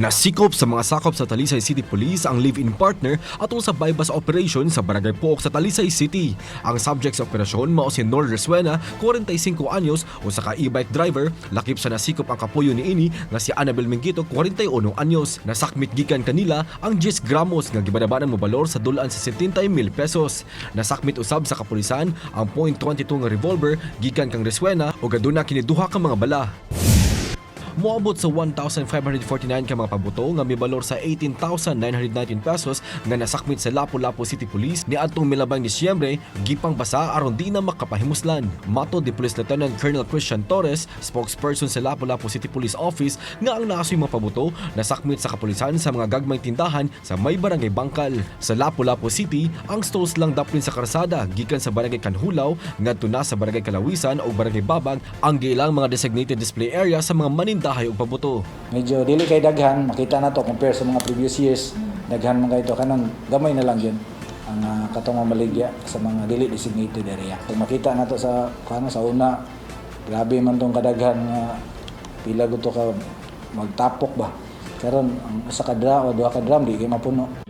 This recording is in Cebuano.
Nasikop sa mga sakop sa Talisay City Police ang live-in partner atol sa buy-bust operation sa Barangay Pook sa Talisay City. Ang subject sa operasyon mao si Nor Resuena, 45 anyos, usa ka e-bike driver, lakip sa nasikop ang kapuyo niini nga si Annabel Mengito, 41 anyos. Nasakmit gikan kanila ang 10 gramos nga gibanabanang mobalor sa dulaan sa 70 mil pesos. Nasakmit usab sa kapulisan ang .22 nga revolver gikan kang Resuena ug aduna kini duha ka mga bala. Moabot sa 1,549 ka mga pabuto nga mibalor sa 18,919 pesos nga nasakmit sa Lapu-Lapu City Police niadtong milabang Disyembre, gipang basa aron di na makapahimuslan. Matod ni Police Lieutenant Colonel Christian Torres, spokesperson sa Lapu-Lapu City Police Office, nga ang naasoy mga pabuto nasakmit sa kapulisan sa mga gagmayng tindahan sa may Barangay Bangkal. Sa Lapu-Lapu City, ang stalls lang daplin sa karsada gikan sa Barangay Canjulao ngadto na sa Barangay Kalawisan o Barangay Babag ang giilang mga designated display area sa mga manindahay og pabuto. Medyo dili kay daghan, makita na to compare sa mga previous years, daghan man kay to. Kanon gamay na lang yun ang katong maligya sa mga dili designated area. Kung makita na to sa kano sa una, grabe man tong kadaghan nga pila guto ka magtapok ba. Karon ang usa ka drum o duha ka drum di kay mapuno.